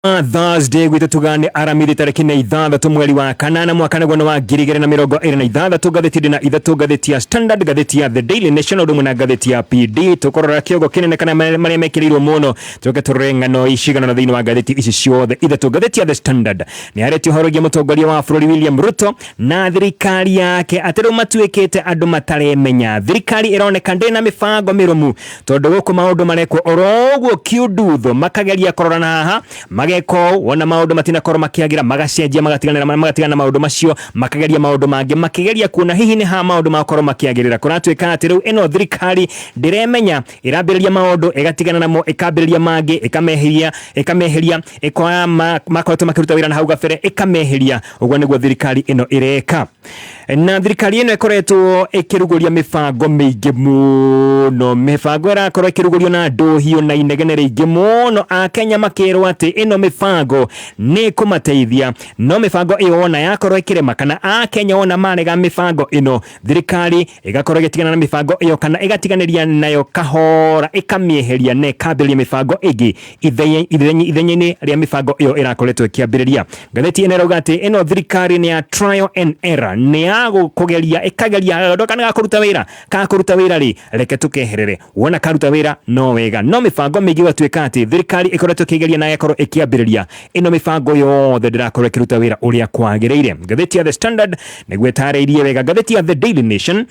Thursday gwitũ tugane aramithi tarĩki nĩ 6 mweri wa kanana mwaka nĩguo nĩ wa 2026. Ngathĩti ndĩ na ithatũ, ngathĩti ya Standard, ngathĩti ya The Daily Nation, ũndũ ũmwe na ngathĩti ya PD. Tũkũrora kĩongo kĩnene kana marĩa mekĩrĩirwo mũno, tũke tũrore ng'ano icigana na thĩinĩ wa ngathĩti ici ciothe ithatũ. Ngathĩti ya The Standard nĩ yarĩtie ũhoro wĩgiĩ mũtongoria wa bũrũri William Ruto na thirikari yake atĩ rĩu matuĩkĩte andũ mataremenya. Thirikari ĩroneka ndĩrĩ na mĩbango mĩrũmu, tondũ gũkũ maũndũ marekwo oro ũguo kiundutho, makageria kũrora na haha mageka ũũ, wona maũndũ matinakorwo makĩagĩra magacenjia, magatiganĩra, magatigana na maũndũ macio, makageria maũndũ mangĩ, makĩgeria kuona hihi nĩ ha maũndũ makorwo makĩagĩrĩra. Kũratuĩka atĩ rĩu ĩno thirikari ndĩremenya, ĩrambĩrĩria maũndũ ĩgatigana namo, ĩkambĩrĩria mangĩ, ĩkameheria, ĩkameheria, ĩkoya makoretwo makĩruta wĩra na hau gabere ĩkameheria. Ũguo nĩguo thirikari ĩno ĩreka, na thirikari ĩno ĩkoretwo ĩkĩrugũria mĩbango mĩingĩ mũno, mĩbango ĩrakorwo ĩkĩrugũrio na ndũhiũ na inegene rĩingĩ mũno, Akenya makĩrwo atĩ ĩno mĩbango nĩ ĩkũmateithia. No mĩbango ĩyo wona yakorwo ĩkĩrema, kana Akenya wona marega mĩbango ĩno, thirikari ĩgakorwo ĩgĩtigana na mĩbango ĩyo kana ĩgatiganĩria nayo kahora, ĩkamĩeheria na ĩkambĩrĩria mĩbango ĩngĩ ithenya-inĩ rĩa mĩbango ĩyo ĩrakoretwo ĩkĩambĩrĩria. Ngathĩti ĩno ĩrauga atĩ ĩno thirikari nĩ ya trial and error, nĩ ya kũgeria, ĩkageria gaũndũ kana gakũruta wĩra, kakũruta wĩra rĩ, reke tũkeherere, wona karuta wĩra no wega. No mĩbango mĩingĩ gũgatuĩka atĩ thirikari ĩkoretwo ĩkĩgeria na ĩgakorwo ĩkĩambĩrĩria ĩno mĩbango yothe ndĩrakorwo ĩkĩruta wĩra ũrĩa kwagĩrĩire. Ngathĩti ya The Standard nĩguo ĩtarĩirie wega. Ngathĩti ya The Daily Nation,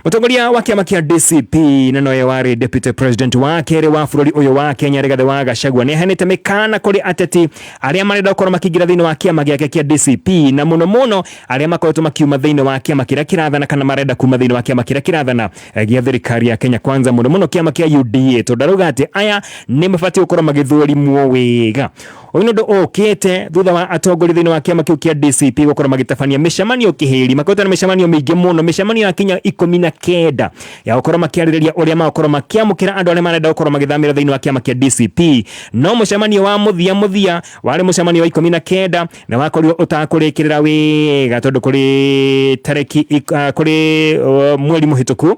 mũtongoria wa kĩama kĩa DCP na nowe warĩ deputy president wa kerĩ wa bũrũri ũyũ wa Kenya Rigathĩ wa Gachagua nĩ aheanĩte mĩkana kũrĩ ateti arĩa marenda gũkorwo makĩingĩra thĩinĩ wa kĩama gĩake kĩa DCP, na mũno mũno arĩa makoretwo makiuma thĩinĩ wa kĩama kĩrĩa kĩrathana kana marenda kuma thĩinĩ wa kĩama kĩrĩa kĩrathana gĩa thirikari ya Kenya Kwanza, mũno mũno kĩama kĩa UDA, tondũ arauga atĩ aya nĩ mabatiĩ gũkorwo magĩthũrimwo wega. Ũyũ nĩ ũndũ ũkĩte thutha wa atongoria thĩinĩ wa kĩama kĩu kĩa DCP gũkorwo magĩtabania mĩcemanio kĩhĩri. Makoretwo na mĩcemanio mĩingĩ mũno, mĩcemanio ya kinya 19 ya gũkorwo makĩarĩrĩria ũrĩa magũkorwo makĩamũkĩra andũ arĩa marenda gũkorwo magĩthamĩra thĩinĩ wa kĩama kĩa DCP. No mũcemanio wa mũthia mũthia warĩ mũcemanio wa 19 na wakorirwo ũtakũrĩkĩrĩra wega, tondũ kũrĩ tarĩki kũrĩ mweri mũhĩtũku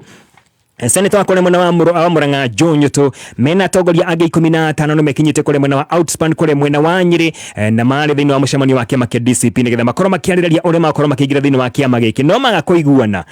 Seneta wa kũrĩa mwena wa wa Murang'a Joe Nyutu mena atongoria angĩ 15 nĩ mekinyĩte kũrĩa mwena wa Outspan kũrĩa mwena wa Nyĩrĩ, na marĩ thĩinĩ wa mũcemanio wa kĩama kĩa DCP nĩgetha makorwo makĩarĩrĩria ũrĩa makorwo makĩingĩra thĩinĩ wa kĩama gĩkĩ, no maga kũiguana.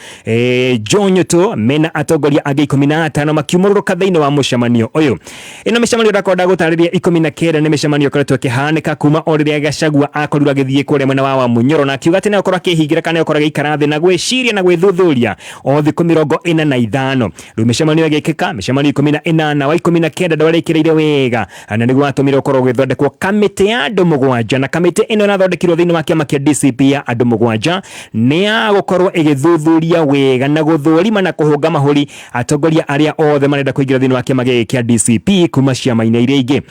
Joe Nyutu mena atongoria angĩ 15 makiumũrũrũka thĩinĩ wa mũcemanio ũyũ. Ĩno mĩcemanio ndakorwo ndagũtarĩria 19 nĩ mĩcemanio ĩkoretwo ĩkĩhanĩka kuma o rĩrĩa Gachagua akorirwo agĩthiĩ kũrĩa mwena wa Wamunyoro na akiuga atĩ nĩegũkorwo akĩhingĩra kana nĩegũkorwo agĩikara thĩ na gwĩciria na gwĩthuthuria o thikũ 45. Rĩu mĩcemanio ĩgĩkĩka, mĩcemanio 18, wa 19 ndwarĩkĩrĩire wega, na nĩguo watũmire ũkorwo ũgĩthondekwo kamĩtĩ ya andũ mũgwanja, na kamĩtĩ ĩno ĩrathondekirwo thĩinĩ wa kĩama kĩa DCP ya andũ mũgwanja nĩ ya gũkorwo ĩgĩthuthuria wega na gũthũrima na kũhũnga mahũri atongoria arĩa othe marenda kũingĩra thĩinĩ wa kĩama gĩkĩ kĩa DCP kuma ciama-inĩ iria ingĩ.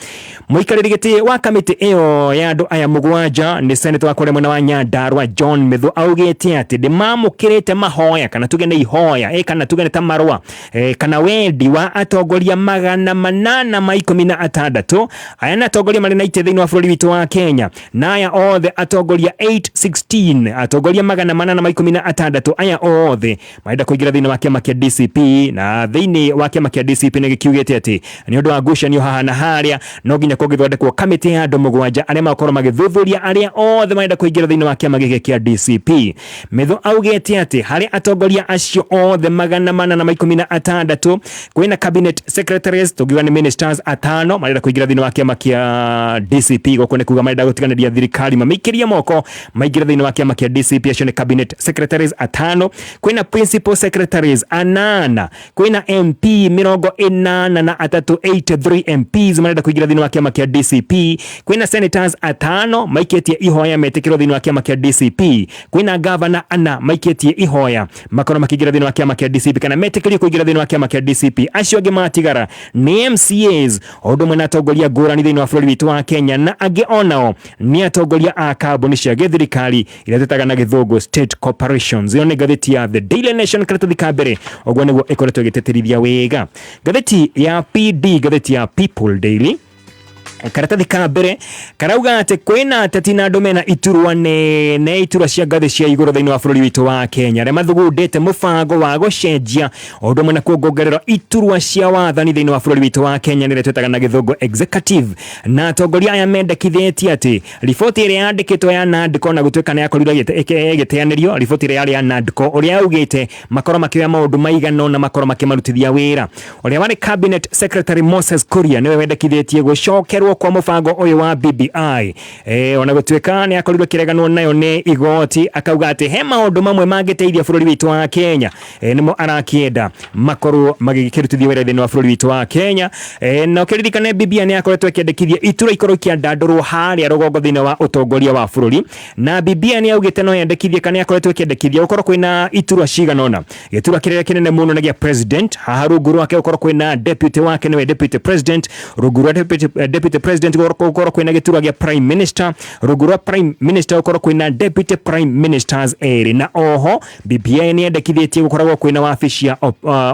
Mũikarĩri gĩtĩ wa kamĩtĩ ĩyo ya andũ aya mũgwanja nĩ seneta wa kũrĩa mwena wa Nyandarua John Methu, augĩte atĩ ndĩmamũkĩrĩte mahoya kana tuge nĩ ihoya kana tuge nĩ ta marũa kana wendi wa atongoria 816. Aya nĩ atongoria marĩ na itĩ thĩinĩ wa bũrũri witũ wa Kenya, na aya othe atongoria 816, atongoria 816, aya othe marenda kũingĩra thĩinĩ wa kĩama kĩa DCP. Na thĩinĩ wa kĩama kĩa DCP nĩ gĩkiugĩte atĩ nĩ ũndũ wa ngucanio haha na harĩa, no nginya kũngĩthondekwo kamĩtĩ ya andũ mũgwanja arĩa magakorwo magĩthuthuria arĩa othe marenda kũingĩra thĩinĩ wa kĩama gĩkĩ kĩa DCP. Methu augĩte atĩ harĩ atongoria acio othe 816 kwĩna cabinet secretaries, tũngiuga nĩ ministers, atano marenda kũingĩra thĩinĩ wa kĩama kĩa DCP. Gũkũ nĩ kuga marenda gũtiganĩria thirikari, mamĩikĩrie moko, maingĩre thĩinĩ wa kĩama kĩa DCP. Acio nĩ cabinet secretaries atano. Kwĩna principal secretaries anana, kwĩna MP 83, 83 MPs marenda kũingĩra thĩinĩ wa kĩama kĩa DCP, kwĩna senators atano maikĩtie ihoya metĩkĩrwo thĩinĩ wa kĩama kĩa DCP, kwĩna gavana ana maikĩtie ihoya makorwo makĩingĩra thĩinĩ wa kĩama kĩa DCP kana metĩkĩrio kũingĩra thĩinĩ wa kĩama kĩa DCP. Acio angĩ matigara nĩ MCAs o ũndũ ũmwe na atongoria ngũrani thĩinĩ wa bũrũri witũ wa Kenya, na angĩ onao nĩ atongoria a kambuni cia gĩthirikari iria twĩtaga na gĩthũngũ state corporations. Ĩyo nĩ ngathĩti ya The Daily Nation, karatathi ka mbere, ũguo nĩguo ĩkoretwo ĩgĩtĩtĩrithia wega. Ngathĩti ya PD, ngathĩti ya People Daily, Karatathi ka mbere karauga atĩ kwĩna ateti na andũ mena iturwa nene, iturwa cia ngathĩ cia igũrũ thĩinĩ wa bũrũri witũ wa Kenya, arĩa mathugundĩte mũbango wa gũcenjia o ũndũ ũmwe na kuongongererwo iturwa cia wathani thĩinĩ wa bũrũri witũ wa Kenya, nĩrĩa twĩtaga na gĩthũngũ executive. Na atongoria aya mendekithĩtie atĩ riboti ĩrĩa yandĩkĩtwo ya NADCO, na gũtuĩka nĩ yakorirwo ĩgĩteanĩrio, riboti ĩrĩa yarĩ ya NADCO ũrĩa yaugĩte makorwo makĩoya maũndũ maigana ũna makorwo makĩmarutithia wĩra. Ũrĩa warĩ cabinet secretary Moses Kuria nĩwe wendekithĩtie gũcokerwo kwa mũbango ũyũ wa BBI. Ona gũtuĩka nĩ akorirwo akĩreganwo nayo nĩ igoti, akauga atĩ he maũndũ mamwe mangĩteithia bũrũri witũ wa Kenya, nĩmo arakĩenda makorwo magĩkĩrutithia wĩra thĩinĩ wa bũrũri witũ wa Kenya. Na ũkĩririkane BBI nĩ yakoretwo ĩkĩendekithia itura ikorwo ikĩandandũrwo harĩa rũgongo thĩinĩ wa ũtongoria wa bũrũri, na BBI nĩ yaugĩte no yendekithie kana yakoretwo ĩkĩendekithia gũkorwo kwĩna iturwa cigana ũna. Gĩturwa kĩrĩa kĩnene mũno nĩ gĩa president, haha rungu rwake gũkorwo kwĩna deputy wake nĩwe deputy president, rungu rwa deputy president gũkorwo kwĩna gĩturwa gĩa prime minister, rungu rwa prime minister gũkorwo kwĩna deputy prime ministers erĩ. Na oho BBI nĩ yendekithĩtie gũkoragwo kwĩna wabici ya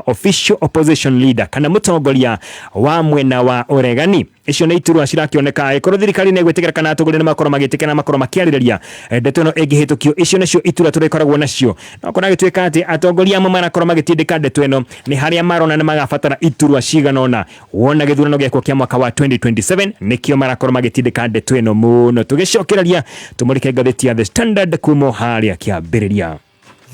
official opposition leader kana mũtongoria wa mwena wa ũregani. Icio nĩ iturwa cirakĩoneka angĩkorwo thirikari nĩ ĩgwĩtĩkĩra kana atongoria nĩ makorwo magĩtĩkĩra na makorwo makĩarĩrĩria ndeto ĩno ĩngĩhĩtũkio. Icio nĩcio iturwa tũrĩkoragwo nacio. No korwo agĩtuĩka atĩ atongoria amwe marakorwo magĩtindĩka ndeto ĩno nĩ harĩa marona nĩ magabatara iturwa cigana ũna wona gĩthurano gĩakwo kĩa mwaka wa 2027, nĩkĩo marakorwo magĩtindĩka ndeto ĩno mũno. Tũgĩcokereria tũmũrĩke ngathĩti ya The Standard kuma harĩa kĩambĩrĩria.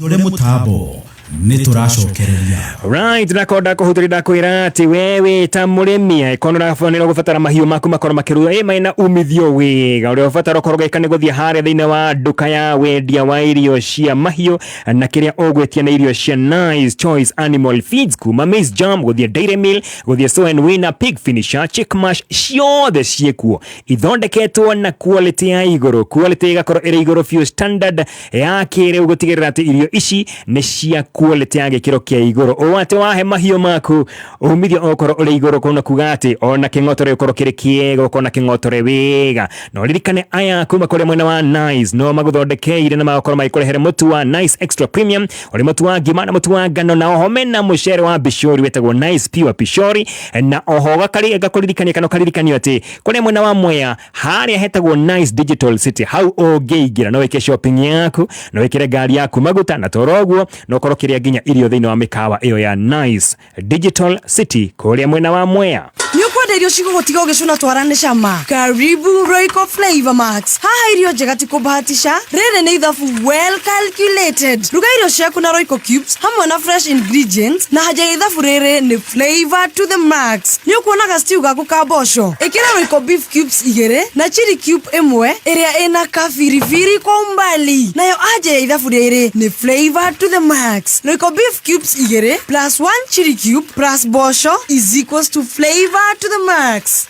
Yore mũtambo nĩ tũracokereria. Right, nakonda kũhutĩria ndakwĩra atĩ we wĩ ta mũrĩmi angĩkorwo nĩ ũrabatara mahiũ maku makorwo makĩruga ĩ mena umithio wega, ũrĩa ũbatara ũkorwo ũgĩka nĩ gũthiĩ harĩa thĩinĩ wa nduka ya wendia wa irio cia mahiũ, na kĩrĩa ũgwĩtia nĩ irio cia Nice Choice Animal Feeds, kuma maize jam gũthiĩ dairy meal gũthiĩ soy and winner, pig finisher, chick mash, ciothe ciĩkuo ithondeketwo na quality ya igũrũ, quality ĩgakorwo ĩrĩ igũrũ biũ, standard ya kĩrĩu, gũtigĩrĩra atĩ irio ici nĩ cia quality ya gĩkĩro kĩa igũrũ, ũũ atĩ wahe mahiũ maku umithio ũkorwo ũrĩ igũrũ, kuna kuga atĩ ona kĩng'otore gĩkorwo kĩrĩ kĩega, ũkorwo na kĩng'otore wega. Na ũririkane aya kuma kũrĩa mwena wa Nice no magũthondekeire na magakorwo magĩkũrehere mũtu wa Nice Extra Premium, ũrĩ mũtu wa ngima na mũtu wa ngano, na oho mena mũcere wa bishori wĩtagwo Nice Pure Pishori. Na oho gakũririkania kana ũkaririkanio atĩ kũrĩa mwena wa Mwea harĩa hetagwo Nice Digital City, hau ũngĩingĩra no wĩke shopping yaku, no wĩkĩre ngari yaku maguta, na toro ũguo no ũkorwo ũkĩrĩa nginya irio thĩinĩ wa mĩkawa ĩyo ya Nice Digital City kũrĩa mwena wa Mwea. Nĩ ũkwenda irio cigũgũtiga ũgĩcũna twara nĩ cama? Karibu Royco Flavor Max. Haha irio njega ti kũbahatisha, rĩrĩ nĩ ithabu well calculated. Ruga irio ciaku na Royco cubes hamwe na fresh ingredients, na haja ya ithabu rĩrĩ nĩ flavor to the max. Nĩ ũkuonaga stew gaku ka mboco, ĩkĩra Royco beef cubes 2 na chili cube 1 ĩrĩa ĩna kabiribiri kwa umbali, nayo anja ya ithabu rĩrĩ nĩ flavor to the max. Royco beef cubes 2 plus 1 chili cube plus mboco is equals to flavor to the max.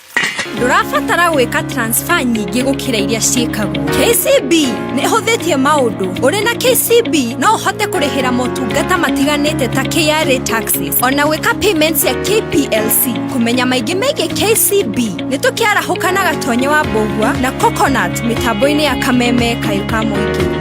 Ndũrabatara gwĩka transfer nyingĩ gũkĩra iria ciĩkagwo. KCB nĩ ĩhũthĩtie maũndũ. Ũrĩ na KCB no ũhote kũrĩhĩra motungata matiganĩte ta KRA taxes, ona gwĩka payments ya KPLC. Kũmenya maingĩ megiĩ KCB nĩ tũkĩarahũka na Gatonye wa Mbũgua na Coconut mĩtambo-inĩ ya Kameme Kayũ ka Mũingĩ.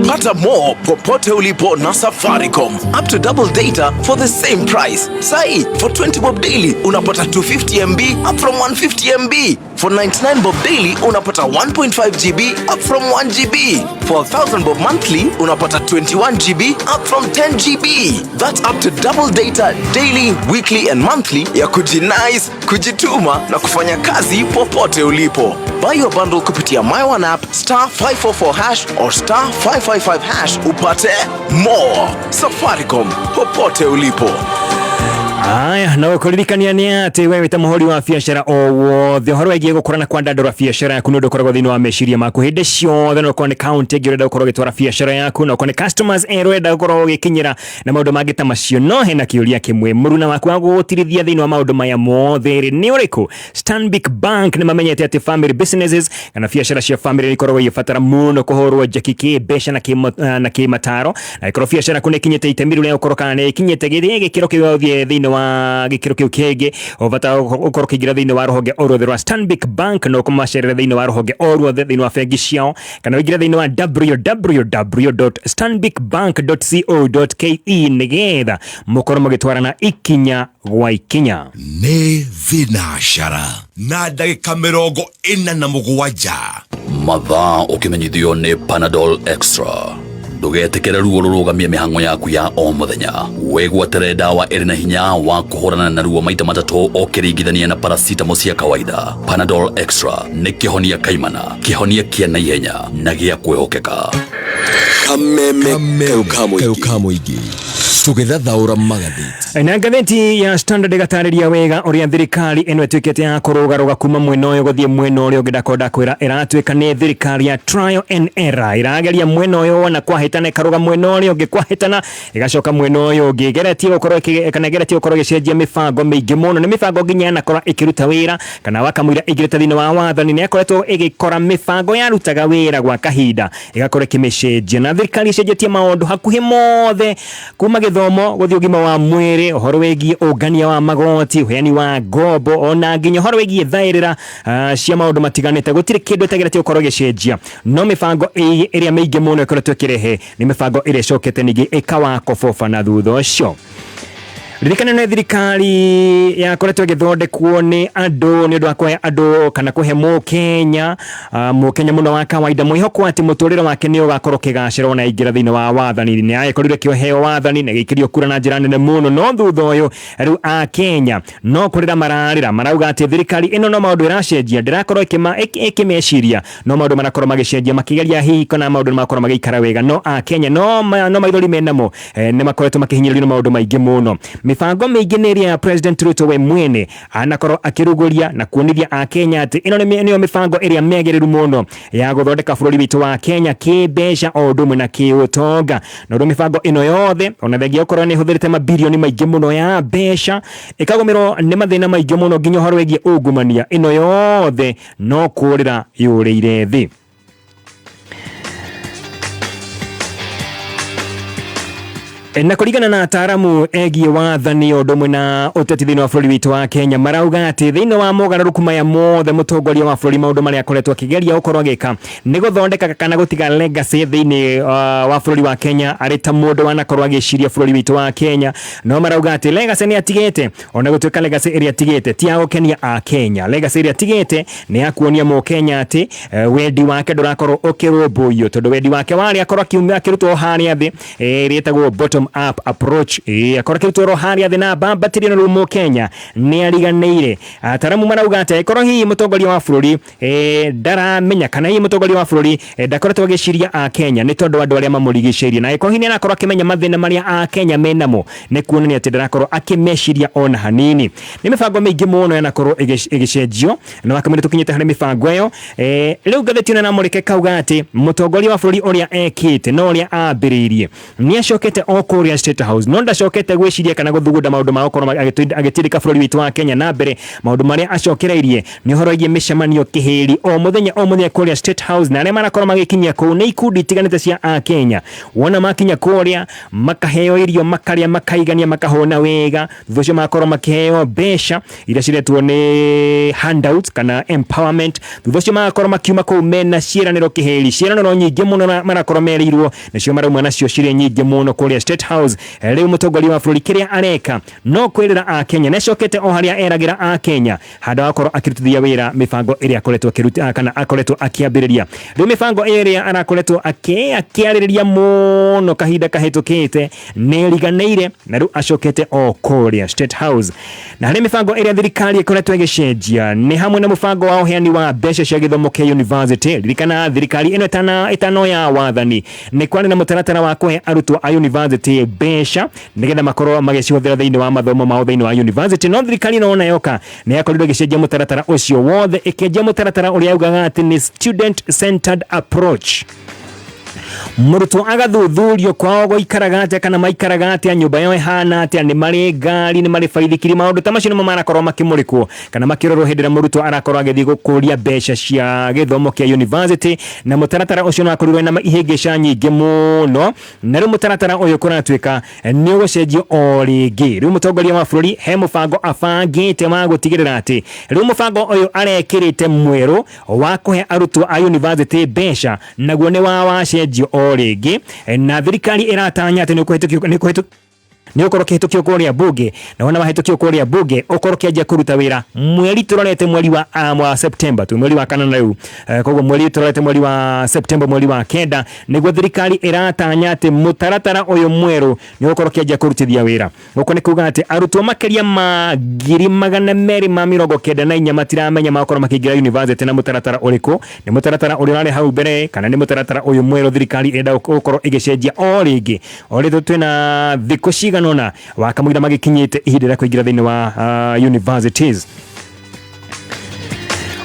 Pata more popote ulipo na Safaricom. Up to double data for the same price. Sai, for 20 bob daily unapata 250 MB up from 150 MB. For 99 bob daily unapata 1.5 GB up from 1 GB. For 1000 bob monthly unapata 21 GB up from 10 GB. That's up to double data daily, weekly and monthly ya kujinice, kujituma na kufanya kazi popote ulipo. Buy your bundle kupitia My One app star 544 hash or star 555 hash upate more. Safaricom, popote ulipo. Aya, na kũririkania nĩ atĩ we wĩ ta mũhũri wa biacara o wothe, ũhoro wĩgiĩ gũkũra na kwandandũra biacara yaku nĩ ũndũ ũkoragwo thĩinĩ wa meciria maku hĩndĩ ciothe, no ũkorwo nĩ kaunti ĩngĩ ũrenda gũkorwo ũgĩtwara biacara yaku, no ũkorwo nĩ customers erũ ũrenda gũkorwo ũgĩkinyĩra na maũndũ mangĩ ta macio. No hena kĩũria kĩmwe, mũruna waku wa gũgũtirithia thĩinĩ wa maũndũ maya mothe rĩ nĩ ũrĩkũ? Stanbic Bank nĩ mamenyete atĩ family businesses kana biacara cia family nĩ ikoragwo igĩbatara mũno kũhũrwo njeki kĩmbeca na kĩmataro, na ĩkorwo biacara yaku nĩ ĩkinyĩte itemi rĩu rĩa gũkorwo kana nĩ ĩkinyĩte gĩkĩro kĩu gĩa gũthiĩ thĩinĩ wa gĩkĩro kĩu kĩngĩ, ũbata ũkorwo ũkĩingĩra thĩinĩ wa rũhonge o ruothe rwa Stanbic Bank na ũkũmacerera thĩinĩ wa rũhonge o ruothe thĩinĩ wa bengi ciao, kana ũingĩre thĩinĩ wa www.stanbicbank.co.ke nĩgetha mũkorwo mũgĩtwarana ikinya gwa ikinya. Nĩ thinacara na ndagĩka 47. Mathaa ũkĩmenyithio nĩ Panadol Extra. Ndũgetĩkĩre ruo rũrũgamie mĩhang'o yaku ya o mũthenya. Wĩgwatĩre ndawa ĩrĩ na hinya wa kũhũrana na ruo maita matatũ ũkĩringithania na paracetamol cia kawaida. Panadol Extra nĩ kĩhonia kaimana, kĩhonia kĩa naihenya na gĩa kwĩhokeka. Kameme kayũ ka mũingĩ tũgĩthathaũra magathĩti. Na ngathĩti ya Standard ĩgatarĩria wega ũrĩa thirikari ĩno ĩtuĩkĩte ya kũrũgarũga kuma mwena ũyũ gũthiĩ mwena ũrĩa ũngĩ. Ndakonda kwĩra ĩratuĩka nĩ thirikari ya trial and error, ĩrageria mwena ũyũ wona kwahĩtana ĩkarũga mwena ũrĩa ũngĩ, kwahĩtana ĩgacoka mwena ũyũ ũngĩ, ĩgeretie gũkorwo kana ĩgeretie gũkorwo ĩgĩcenjia mĩbango mĩingĩ mũno. Nĩ mĩbango nginya yanakorwo ĩkĩruta wĩra kana wakamũira ĩingĩrĩte thĩinĩ wa wathani, nĩ yakoretwo ĩgĩkora mĩbango yarutaga wĩra gwa kahinda ĩgakorwo ĩkĩmĩcenjia. Na thirikari ĩcenjetie maũndũ hakuhĩ mothe, kuma gĩthomo gũthiĩ ũgima wa mwĩrĩ, ũhoro wĩgiĩ ũngania wa magoti, ũheani wa ngombo, ona nginya ũhoro wĩgiĩ thaĩrĩra cia maũndũ matiganĩte. Gũtirĩ kĩndũ ĩtageretie gũkorwo ĩgĩcenjia, no mĩbango ĩrĩa mĩingĩ mũno ĩkoretwo ĩkĩrehe nĩ mĩbango ĩrĩa ĩcokete ningĩ ĩkawakoboba. Na thutha ũcio ririkana nĩ thirikari yakoretwo ĩgĩthondekwo nĩ andũ nĩ ũndũ wa kũhe andũ kana kũhe mũkenya mũkenya mũno wa kawaida mwĩhoko atĩ mũtũrĩre wake nĩ ũgakorwo ũkĩgacĩra ona aingĩra thĩinĩ wa wathani. Nĩ agĩkorirwo ĩkĩheo wathani na ĩgĩikĩrio kura na njĩra nene mũno, no thutha ũyũ rĩu akenya no kũrĩra mararĩra, marauga atĩ thirikari ĩno no maũndũ ĩracenjia, ndĩrakorwo ĩkĩmeciria, no maũndũ marakorwo magĩcenjia, makĩgeria hihi kana maũndũ nĩ makorwo magĩikara wega, no akenya no maithori menamo, nĩ makoretwo makĩhinyĩrĩrio nĩ maũndũ maingĩ mũno. Mĩbango mĩingĩ nĩ ĩrĩa ya President Ruto we mwene anakorwo akĩrugũria na kuonithia akenya atĩ ĩno nĩyo mĩbango ĩrĩa mĩagĩrĩru mũno ya gũthondeka bũrũri witũ wa Kenya kĩmbeca o ũndũ ũmwe na kĩũtonga. Na ũndũ mĩbango ĩno yothe, ona thengia gũkorwo nĩ ĩhũthĩrĩte mabirioni maingĩ mũno ya mbeca, ĩkagũmĩrwo nĩ mathĩna maingĩ mũno nginya ũhoro wĩgiĩ ungumania, ĩno yothe no kũrĩra yũrĩire thĩ. Na kũringana na ataaramu egiĩ wathani o ũndũ ũmwe na ũteti thĩinĩ wa bũrũri witũ wa Kenya, marauga atĩ thĩinĩ wa mogarũrũku maya mothe mũtongoria wa bũrũri maũndũ marĩa akoretwo akĩgeria gũkorwo agĩka nĩ gũthondeka kana gũtiga legacy thĩinĩ wa bũrũri wa Kenya arĩ ta mũndũ wanakorwo agĩciria bũrũri witũ wa Kenya. No marauga atĩ legacy nĩ atigĩte, ona gũtuĩka legacy ĩrĩa atigĩte ti ya gũkenia a Kenya, legacy ĩrĩa atigĩte nĩ ya kuonia mũkenya atĩ wendi wake ndũrakorwo ũkĩrũmbũiyo, tondũ wendi wake warĩ akorwo akĩrutwo harĩa thĩ, ĩrĩa ĩtagwo bottom up approach, akorwo akĩrutwo harĩa thĩ na mbambatĩrio, na rĩu mũkenya nĩ ariganĩire. Ataramu marauga atĩ angĩkorwo hihi mũtongoria wa bũrũri ndaramenya kana hihi mũtongoria wa bũrũri ndakoretwo agĩciria a Kenya nĩ tondũ andũ arĩa mamũrigicĩirie, na angĩkorwo hihi nĩ arakorwo akĩmenya mathĩna marĩa a Kenya menamo, nĩ kuonania atĩ ndarakorwo akĩmeciria ona hanini. Nĩ mĩbango mĩingĩ mũno yanakorwo ĩgĩcenjio, na wakamũira tũkinyĩte harĩ mĩbango ĩyo, rĩu ngathĩti ĩno ĩramũrĩka ĩkauga atĩ mũtongoria wa bũrũri ũrĩa ekĩte na ũrĩa ambĩrĩirie nĩ acokete o kũrĩa State House, no ndacokete gwĩciria kana gũthugunda maũndũ ma gũkorwo agĩtindĩka bũrũri witũ wa Kenya na mbere. Maũndũ marĩa acokereirie nĩ ũhoro wĩgiĩ mĩcemanio kĩhĩri o mũthenya o mũthenya kũrĩa State House, na arĩa marakorwo magĩkinyia kũu nĩ ikundi itiganĩte cia akenya. Wona makinya kũrĩa makaheo irio, makarĩa, makaigania, makahũna wega, thutha ũcio magakorwo makĩheo mbeca iria ciretwo nĩ handouts kana empowerment. Thutha ũcio magakorwo makiuma kũu mena ciĩranĩro kĩhĩri, ciĩranĩro nyingĩ mũno marakorwo merĩirwo, nacio marauma nacio cirĩ nyingĩ mũno kũrĩa State House. Rĩu mũtongoria wa bũrũri kĩrĩa areka no kwĩrĩra akenya, nĩ acokete o harĩa eragĩra akenya handũ ha gũkorwo akĩrutithia wĩra mĩbango ĩrĩa akoretwo akĩruta kana akoretwo akĩambĩrĩria. Rĩu mĩbango ĩrĩa arakoretwo akĩarĩrĩria mũno kahinda kahĩtũkĩte nĩ ĩriganĩire, na rĩu acokete o kũrĩa State House. Na harĩ mĩbango ĩrĩa thirikari ĩkoretwo ĩgĩcenjia nĩ hamwe na mũbango wa ũheani wa mbeca cia gĩthomo kĩa university. Ririkana thirikari ĩno ĩtanoya wathani nĩ kwarĩ na mũtaratara wa kũhe arutwo a university mbeca nĩgetha makorwo magĩcihũthĩra thĩinĩ wa mathomo mao thĩinĩ wa university, no thirikari ĩno ona yoka nĩ yakorirwo ĩgĩcenjia mũtaratara ũcio wothe, ĩkĩenjia mũtaratara ũrĩa yaugaga atĩ nĩ student centered approach. Mũrutwo agathuthurio kwao gũikaraga atĩa kana maikaraga atĩa, nyũmba yao ĩhana atĩa, nĩ marĩ ngari, nĩ marĩ baithikiri, maũndũ ta macio nĩmo marakorwo makĩmũrĩkwo kana makĩrorwo hĩndĩ ĩrĩa mũrutwo arakorwo agĩthiĩ gũkũria mbeca cia gĩthomo kĩa university. Na mũtaratara ũcio nĩ wakorirwo na ihĩngĩca nyingĩ mũno, na rĩu mũtaratara ũyũ kũratuĩka nĩ ũgũcenjio o rĩngĩ. Rĩu mũtongoria wa bũrũri he mũbango abangĩte wa gũtigĩrĩra atĩ rĩu mũbango ũyũ arekĩrĩte mwerũ wa kũhe arutwo a university mbeca naguo nĩ wa wacenjio o rĩngĩ, na thirikari ĩratanya atĩ nĩ ũkũhĩtũkio nĩ ũkorwo ũkĩhĩtũkio kũrĩa bunge, na wona wahĩtũkio kũrĩa bunge ũkorwo ũkĩanjia kũruta wĩra mweri tũrorete mweri wa September, tu mweri wa kanana rĩu, koguo mweri tũrorete mweri wa September, mweri wa kenda, nĩguo thirikari ĩratanya atĩ mũtaratara ũyũ mwerũ nĩ ũgũkorwo ũkĩanjia kũrutithia wĩra. Gũkũ nĩ kuga atĩ arutwo makĩria ma 294,000 matiramenya magakorwo makĩingĩra university na mũtaratara ũrĩkũ, nĩ mũtaratara ũrĩa ũrarĩ hau mbere kana nĩ mũtaratara ũyũ mwerũ thirikari ĩrenda gũkorwo ĩgĩcenjia o rĩngĩ. O rĩngĩ twĩna thikũ cigana ũna wakamũira magĩkinyĩte ihinda rĩa kũingĩra thĩinĩ wa universities.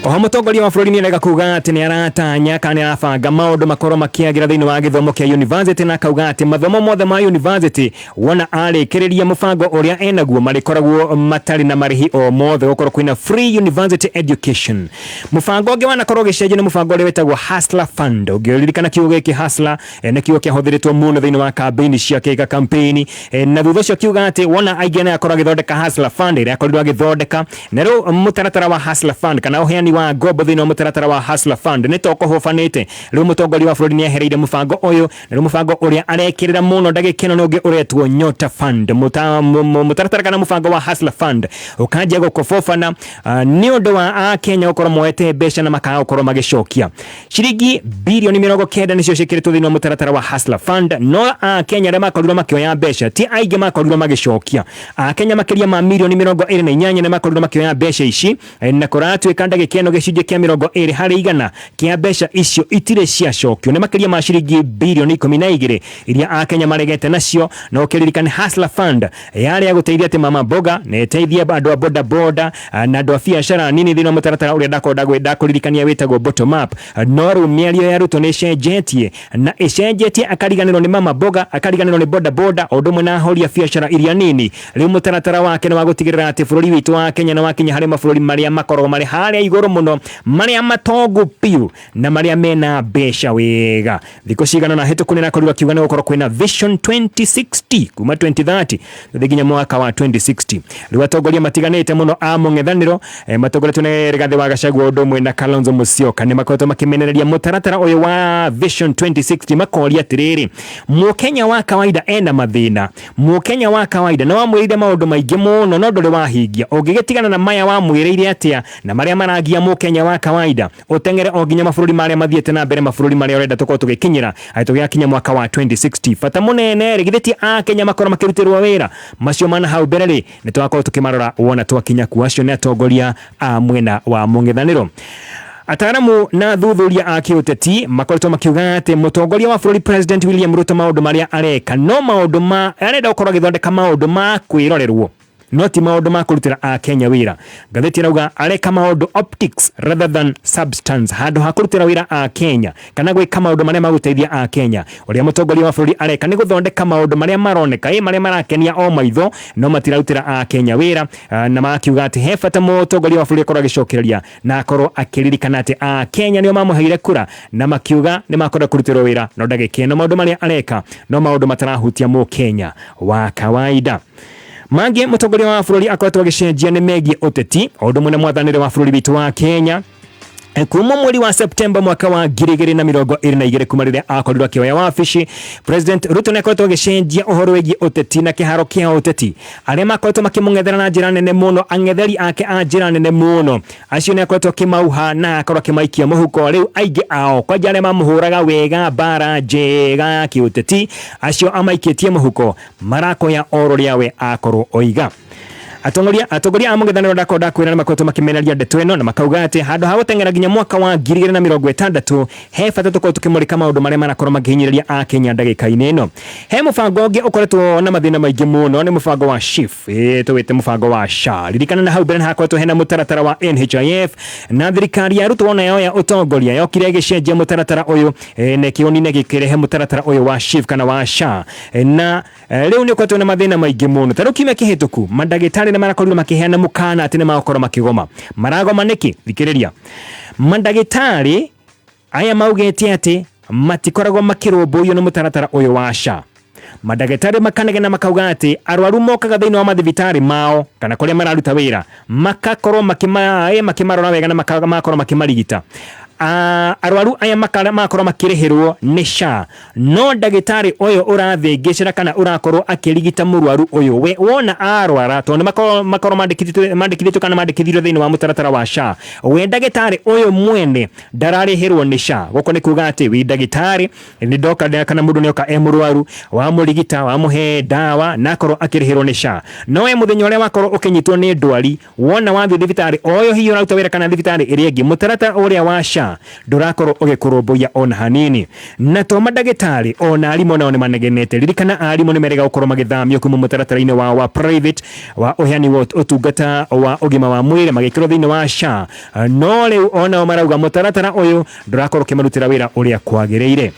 Oho mũtongoria wa bũrũri nĩarega kuga atĩ nĩ aratanya kana nĩ arabanga maũndũ makorwo makĩagĩra thĩinĩ wa gĩthomo kĩa university, na akauga atĩ mathomo mothe ma university wona arĩkĩrĩria mũbango ũrĩa enaguo marĩkoragwo matarĩ na marĩhi o mothe, gũkorwo kwĩna free university education. Mũbango ũngĩ wanakorwo ũgĩcenjia nĩ mũbango ũrĩa wĩtagwo Hustler Fund. Ũngĩririkana kiugo gĩkĩ Hustler nĩ kiugo kĩahũthĩrĩtwo mũno thĩinĩ wa campaign ciake ka campaign, na thutha ũcio kiuga atĩ wona aingĩ nĩ akorwo agĩthondeka Hustler Fund ĩrĩa akorirwo agĩthondeka, na rĩu mũtaratara wa Hustler Fund kana ũheani wa ngombo thĩinĩ wa mũtaratara wa Hustler Fund nĩ to kũhobanĩte. Rĩu mũtongoria wa bũrũri nĩ ehereire mũbango ũyũ, na rĩu mũbango ũrĩa arekĩrĩra mũno ndagĩka ĩno nĩ ũngĩ ũretwo Nyota Fund. Mũtaratara kana mũbango wa Hustler Fund ũkanjia gũkobobana nĩ ũndũ wa Akenya gũkorwo moete mbeca na makaga gũkorwo magĩcokia. Ciringi birioni 90 nĩcio ciĩkĩrĩtwo thĩinĩ wa mũtaratara wa Hustler Fund, no Akenya arĩa makorirwo makĩoya mbeca ti aingĩ makorirwo magĩcokia. Akenya makĩria ma mirioni 28 nĩ makorirwo makĩoya mbeca ici, na kũratuĩka ndagĩka ĩno gĩcunjĩ kĩa 20 harĩ igana kĩa mbeca icio itirĩ ciacokio, nĩ makĩria ma ciringi birioni 12 iria Akenya maregete nacio. Na ũkĩririkane Hustler Fund yarĩ ya gũteithia atĩ mama mboga na ĩteithie andũ a boda boda na andũ a biacara nini thĩinĩ wa mũtaratara ũrĩa ndakũririkania wĩtagwo bottom up. No rĩu mĩario ya Ruto nĩ ĩcenjetie, na ĩcenjetie akariganĩrwo nĩ mama mboga, akariganĩrwo nĩ boda boda, o ũndũ ũmwe na ahũri a biacara iria nini. Rĩu mũtaratara wake nĩ wa gũtigĩrĩra atĩ bũrũri witũ wa Kenya nĩ wakinya harĩ mabũrũri marĩa makoragwo marĩ harĩa igũrũ mũno, marĩa matongu biũ na marĩa mena mbeca wega. Thikũ cigana na hĩtũku nĩ arakorirwo akiuga nĩ gũkorwo kwĩna Vision 2060 kuma 2030 gũthiĩ nginya mwaka wa 2060. Rĩu atongoria matiganĩte mũno a mũng'ethanĩro matongoretio nĩ Rigathĩ wa Gachagua ũndũ ũmwe na Kalonzo Musyoka nĩ makoretwo makĩmenereria mũtaratara ũyũ wa Vision 2060, makoria atĩrĩrĩ, mũkenya wa kawaida ena mathĩna, mũkenya wa kawaida nĩ wamwĩrĩire maũndũ maingĩ mũno no ndũrĩ wahingia, ũngĩgĩtigana na maya wamwĩrĩire atĩa na marĩa maragia mũkenya wa kawaida, ũteng'ere o nginya mabũrũri marĩa mathiĩte na mbere, mabũrũri marĩa ũrenda tũkorwo tũgĩkinyĩra atĩ tũgĩgakinya mwaka wa 2060. Bata mũnene rĩ, githĩ ti Akenya makorwo makĩrutĩrwo wĩra macio mana hau mbere rĩ, nĩ tũgakorwo tũkĩmarora wona twakinya kuo. Acio nĩ atongoria a mwena wa mũng'ethanĩro. Ataaramu na athuthuria a kĩũteti makoretwo makiuga atĩ mũtongoria wa bũrũri President William Ruto maũndũ marĩa areka no maũndũ ma arenda gũkorwo agĩthondeka maũndũ ma kwĩrorerwo, no ti maũndũ ma kũrutĩra Akenya wĩra. Ngathĩti ĩrauga areka maũndũ optics rather than substance, handũ ha kũrutĩra wĩra Akenya kana gwĩka maũndũ marĩa magũteithia Akenya. Ũrĩa mũtongoria wa bũrũri areka nĩ gũthondeka maũndũ marĩa maroneka ĩ marĩa marakenia o maitho, no matirarutĩra Akenya wĩra, na makiuga atĩ he bata mũtongoria wa bũrũri akorwo agĩcokereria na akorwo akĩririkana atĩ Akenya nĩo mamũheire kura na makiuga nĩ makwenda kũrutĩrwo wĩra, no ndagĩka ĩno maũndũ marĩa areka no maũndũ matarahutia mũkenya wa kawaida. Mangĩ mũtongoria wa bũrũri akoretwo agĩcenjia nĩ megiĩ ũteti, o ũndũ ũmwe na mwathanĩre wa bũrũri witũ wa Kenya. Kuma mweri wa Septemba mwaka wa 2022 kuma rĩrĩa akorirwo akĩoya wabici, President Ruto nĩ akoretwo agĩcenjia ũhoro wĩgiĩ ũteti na kĩharo kĩa ũteti. Arĩa makoretwo makĩmũng'ethera na njĩra nene mũno, ang'etheri ake a njĩra nene mũno, acio nĩ akoretwo akĩmauha na akorwo akĩmaikia mũhuko. Rĩu aingĩ ao kwanja arĩa mamũhũraga wega mbara njega ya kĩũteti, acio amaikĩtie mũhuko marakoya oro rĩa we akorwo oiga. Atongoria a mũng'ethanĩro ndakorwo ndakwĩra nĩ makoretwo makĩmenereria ndeto ĩno na makauga atĩ handũ ha gũteng'era nginya mwaka wa 2060 he bata tũkorwo tũkĩmũrĩka maũndũ marĩa marakorwo makĩhinyĩrĩria Akenya ndagĩka-inĩ ĩno. He mũbango ũngĩ ũkoretwo na mathĩna maingĩ mũno, nĩ mũbango wa SHIF, tũwĩte mũbango wa SHA. Ririkana na hau mbere nĩ hakoretwo hena mũtaratara wa NHIF na thirikari ya Ruto ona yoya ũtongoria yokire ĩgĩcenjia mũtaratara ũyũ na ĩkĩũnina gĩkĩrehe mũtaratara ũyũ wa SHIF kana wa SHA, na rĩu nĩ ũkoretwo na mathĩna maingĩ mũno. Ta rĩu kiumia kĩhĩtũku mandagĩtarĩ nĩ marakorirwo makĩheana mũkana atĩ nĩ magũkorwo makĩgoma. Maragoma nĩkĩ? Thikĩrĩria. Mandagĩtarĩ aya maugĩte atĩ matikoragwo makĩrũmbũiyo nĩ mũtaratara ũyũ wa SHA. Mandagĩtarĩ makanegena makauga atĩ arwaru mokaga thĩinĩ wa mathibitarĩ mao kana kũrĩa mararuta wĩra makakorwo makĩmarora wega na magakorwo makĩmarigita. Arwaru aya magakorwo makĩrĩhĩrwo nĩ SHA, no ndagĩtarĩ ũyũ ũrathĩngĩcĩra kana ũrakorwo akĩrigita mũrwaru ũyũ we wona arwara, tondũ makorwo mandĩkithĩtio kana mandĩkithirio thĩinĩ wa mũtaratara wa SHA, we ndagĩtarĩ ũyũ mwene ndararĩhĩrwo nĩ SHA. Gũkũ nĩ kuga atĩ wĩ ndagĩtarĩ nĩ ndoka kana mũndũ nĩoka e mũrwaru, wamũrigita, wamũhe ndawa na akorwo akĩrĩhĩrwo nĩ SHA, no we mũthenya ũrĩa wakorwo ũkĩnyitwo nĩ ndwari wona wathiĩ thibitarĩ oyo hihi ũraruta wĩra kana thibitarĩ ĩrĩa ĩngĩ, mũtaratara ũrĩa wa SHA ndũrakorwo ũgĩkũrũmbũiya ona hanini. Na to mandagĩtarĩ, ona arimũ nao nĩ manegenete. Ririkana arimũ nĩ merĩga gũkorwo magĩthamio kuma mũtaratara-inĩ wao wa private wa ũheani wa ũtungata wa ũgima wa mwĩrĩ magĩkĩrwo thĩinĩ wa SHA, no rĩu onao marauga mũtaratara ũyũ ndũrakorwo ũkĩmarutĩra wĩra ũrĩa kwagĩrĩire.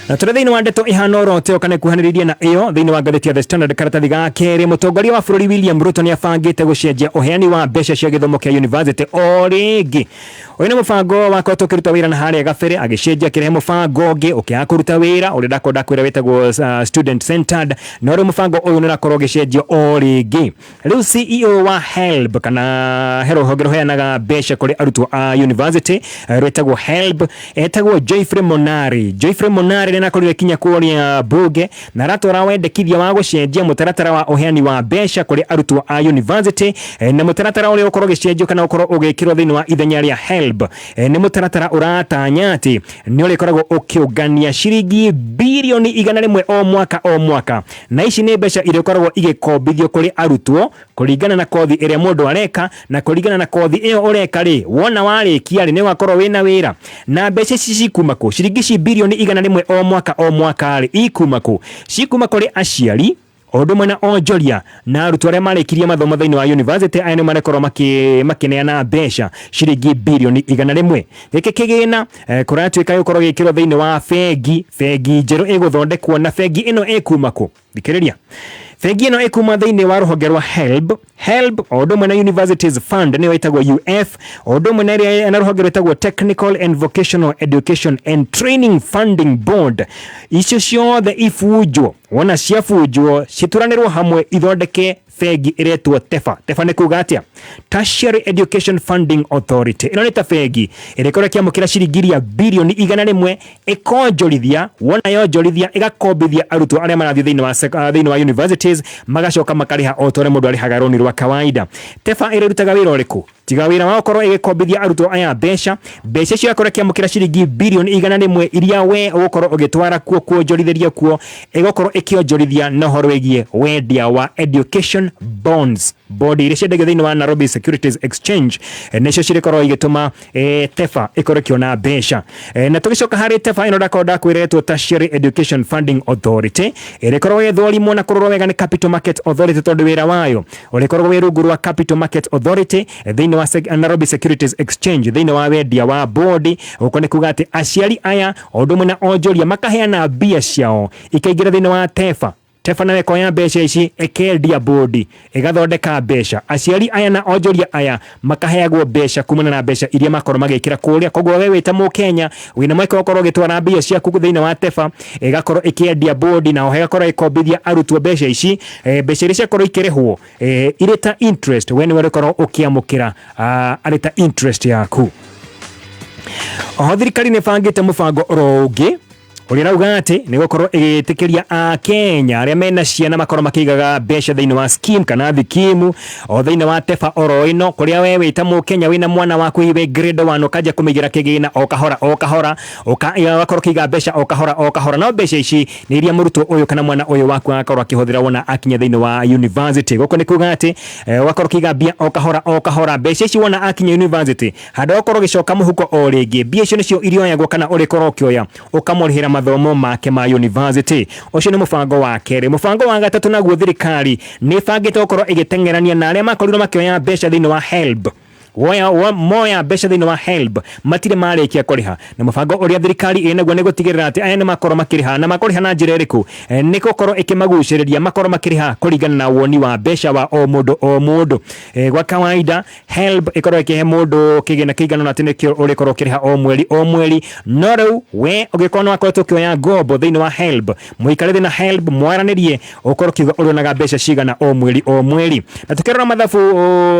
Na tũrĩ thĩinĩ wa ndeto ihana oro teo kana ĩkuhanĩrĩirie na ĩyo thĩinĩ wa ngathĩti ya The Standard karatathi ga kerĩ, mũtongoria wa bũrũri William Ruto nĩ abangĩte gũcenjia ũheani wa mbeca cia gĩthomo kĩa university o rĩngĩ. Ũyũ nĩ mũbango wakoretwo ũkĩruta wĩra na harĩa gabere, agĩcenjia akĩrehe mũbango ũngĩ ũkĩaga kũruta wĩra ũrĩa ndakorwo ndakwĩra wĩtagwo student centered, no rĩu mũbango ũyũ nĩ ũrakorwo ũgĩcenjio o rĩngĩ. Rĩu CEO wa HELB kana he rũhonge rũheanaga mbeca kũrĩ arutwo a university rwĩtagwo HELB, etagwo Geoffrey Monari. Geoffrey Monari nĩ arakorirwo akinya kũrĩa bunge na aratwara wendekithia wa gũcenjia mũtaratara wa ũheani wa mbeca kũrĩ arutwo a university, na mũtaratara ũrĩa ũkorwo ũgĩcenjio kana ũkorwo ũgĩkĩrwo thĩinĩ wa ithenya rĩa HELB nĩ mũtaratara ũratanya atĩ nĩ ũrĩkoragwo ũkĩũngania ciringi birioni 100 o mwaka o mwaka, na ici nĩ mbeca irĩkoragwo igĩkombithio kũrĩ arutwo kũringana na kothi ĩrĩa mũndũ areka, na kũringana na kothi ĩyo ũreka rĩ, wona warĩkia rĩ, nĩ ũgakorwo wĩna wĩra. Na mbeca ici cikuma kũ? Ciringi ici birioni 100 o mwaka o mwaka rĩ, ikuma kũ? Cikuma kũrĩ aciari o ũndũ ũmwe na onjoria na arutwo arĩa marĩkirie mathomo thĩinĩ wa university. Aya nĩ marekorwo makĩneana mbeca ciringi birioni 100. Gĩkĩ kĩgĩna kũratuĩka gĩgũkorwo gĩkĩrwo thĩinĩ wa bengi, bengi njerũ ĩgũthondekwo, na bengi ĩno ĩkuma kũ? Thikĩrĩria. Bengi ĩno ĩkuma thĩinĩ wa rũhonge rwa HELB. HELB o ũndũ ũmwe na Universities Fund nĩyo ĩtagwo UF, o ũndũ ũmwe na rũhonge rwĩtagwo Technical and Vocational Education and Training Funding Board. Icio ciothe ibunjwo, wona ciabunjwo cituranĩrwo hamwe ithondeke bengi ĩretwo TEFA. TEFA nĩ kuga atĩa? Tertiary Education Funding Authority. Ĩno nĩ ta bengi ĩrĩkorwo ĩkĩamũkĩra ciringi iria birioni 100 ĩkonjorithia, wona yonjorithia ĩgakombithia arutwo arĩa marathiĩ thĩinĩ wa universities, magacoka makarĩha o ta ũrĩa mũndũ arĩhaga roni rwa kawaida. TEFA ĩrĩrutaga wĩra ũrĩkũ? Tiga wĩra wa gũkorwo ĩgĩkombithia arutwo aya mbeca, mbeca icio ĩgakorwo ĩkĩamũkĩra ciringi birioni 100 iria we ũgũkorwo ũgĩtwara kuo kuonjorithĩria kuo, ĩgũkorwo ĩkĩonjorithia na ũhoro wĩgiĩ wendia wa education bonds. Bond iria ciendagio thĩinĩ wa Nairobi Securities Exchange nĩcio cirĩkorwo igĩtũma TEFA ĩkorwo ĩkĩona mbeca. Na tũgĩcoka harĩ TEFA ĩno ndakorwo ndakwĩretwo Tertiary Education Funding Authority, ĩrĩkorwo ĩgĩthũrimwo na kũrorwo wega nĩ Capital Market Authority, tondũ wĩra wayo ũrĩkoragwo wĩ rungu rwa Capital Market Authority thĩinĩ wa Nairobi Securities Exchange thĩinĩ wa wendia wa bond. Gũkũ nĩ kuga atĩ aciari aya o ũndũ ũmwe na onjoria makaheana mbia ciao ikaingĩra thĩinĩ wa TEFA. TEFA nayo ĩkoya mbeca ici ĩkendia bodi ĩgathondeka mbeca. Aciari aya na onjoria aya makaheagwo mbeca kumana na mbeca iria makorwo magĩkĩra kũrĩa. Koguo we wĩ ta mũkenya wĩna mweke wa gũkorwo ũgĩtwara mbia ciaku thĩinĩ wa TEFA, ĩgakorwo ĩkĩendia bodi na oho ĩgakorwo ĩkombithia arutwo mbeca ici. Mbeca iria ciakorwo ikĩrĩhwo irĩ ta interest, we nĩwe ũrĩkorwo ũkĩamũkĩra arĩ ta interest yaku. Oho thirikari nĩ ĩbangĩte mũbango oro ũngĩ Ũrĩa ĩrauga atĩ nĩ gũkorwo ĩgĩtĩkĩria Akenya arĩa mena ciana makorwo makĩigaga mbeca thĩinĩ wa scheme kana thikimu o thĩinĩ wa TEFA oro ĩno, kũrĩa we wĩ ta Mũkenya wĩna mwana waku hihi wĩ grade 1 ũkanjia kũmĩigĩra kĩgĩna o kahora o kahora, ũgakorwo ũkĩiga mbeca o kahora o kahora, no mbeca ici nĩ iria mũrutwo ũyũ kana mwana ũyũ waku agakorwo akĩhũthĩra wona akinya thĩinĩ wa university. Gũkũ nĩ kuga atĩ ũgakorwo ũkĩiga mbia o kahora o kahora, mbeca ici wona akinya university handũ ha gũkorwo ũgĩcoka mũhuko o rĩngĩ, mbia icio nĩcio irĩoyagwo kana ũrĩkorwo ũkĩoya ũkamũrĩhĩra mathomo make ma university. Ũcio nĩ mũbango wa kerĩ. Mũbango wa gatatũ naguo, thirikari nĩ ĩbangĩte gũkorwo ĩgĩteng'erania na arĩa makorirwo makĩoya mbeca thĩinĩ wa HELB. Woya mbeca thĩinĩ wa HELB matirĩ marĩkia kũrĩha, na mũbango ũrĩa thirikari ĩnaguo nĩ gũtigĩrĩra atĩ aya nĩ makorwo makĩrĩha. Na makũrĩha na njĩra ĩrĩkũ? Nĩ gũkorwo ĩkĩmagucĩrĩria makorwo makĩrĩha kũringana na woni wa mbeca wa o mũndũ o mũndũ. Gwa kawaida HELB ĩkorwo ĩkĩhe mũndũ kĩgĩna kĩigana ũna atĩ nĩkĩo ũrĩkorwo ũkĩrĩha o mweri o mweri, no rĩu we ũngĩkorwo nĩ wakoretwo ũkĩoya ngombo thĩinĩ wa HELB, mũikare thĩ na HELB mwaranĩrie, ũkorwo ũkiuga ũrĩonaga mbeca cigana o mweri o mweri. Na tukĩrora mathabu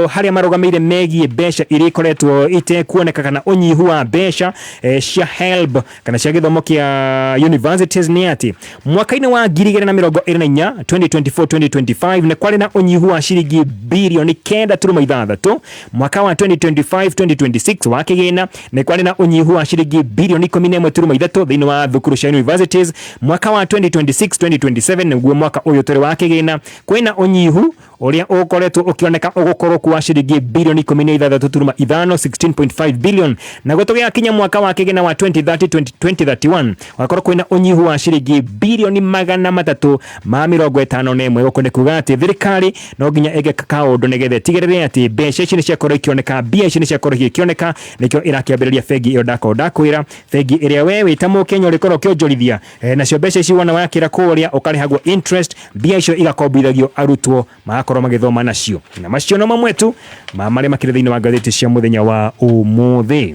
harĩa marũgamĩire megiĩ mbeca iria ikoretwo itekuoneka kana ũnyihu wa mbeca cia HELB kana cia gĩthomo kĩa universities, nĩ atĩ mwaka-inĩ wa 2024, 2024-2025, nĩ kwarĩ na ũnyihu wa ciringi birioni 9.6. Mwaka wa 2025-2026 wa kĩgĩna nĩ kwarĩ na ũnyihu wa ciringi birioni 11.3 thĩinĩ wa thukuru cia universities. Mwaka wa 2026-2027, nĩguo mwaka ũyũ tũrĩ wa kĩgĩna, kwĩna ũnyihu ũrĩa ũkoretwo ũkĩoneka ũgũkorwo wa ciringi birioni 16.5, 16.5 billion. Naguo tũgĩgakinya mwaka wa kĩgĩna wa 2030 2031, wakorwo kwĩna ũnyihu wa ciringi birioni 351. Gũkũ nĩ kuga atĩ thirikari no nginya ĩgeka kaũndũ nĩgetha ĩtigĩrĩre atĩ mbeca ici nĩ ciakorwo ikĩoneka, mbia ici nĩ ciakorwo igĩkĩoneka. Nĩkĩo ĩrakĩambĩrĩria bengi ĩyo ndakorwo ndakwĩra, bengi ĩrĩa we wĩ ta Mũkenya ũrĩkorwo ũkĩonjorithia, nacio mbeca ici wona wakĩra kũrĩa ũkarĩhagwo interest, mbia icio igakombithagio arutwo magakorwo magĩthoma nacio. Na macio no mamwe tu ma marĩa makĩrĩ thĩinĩ wa ngathĩti cia mũthenya wa ũmũthĩ.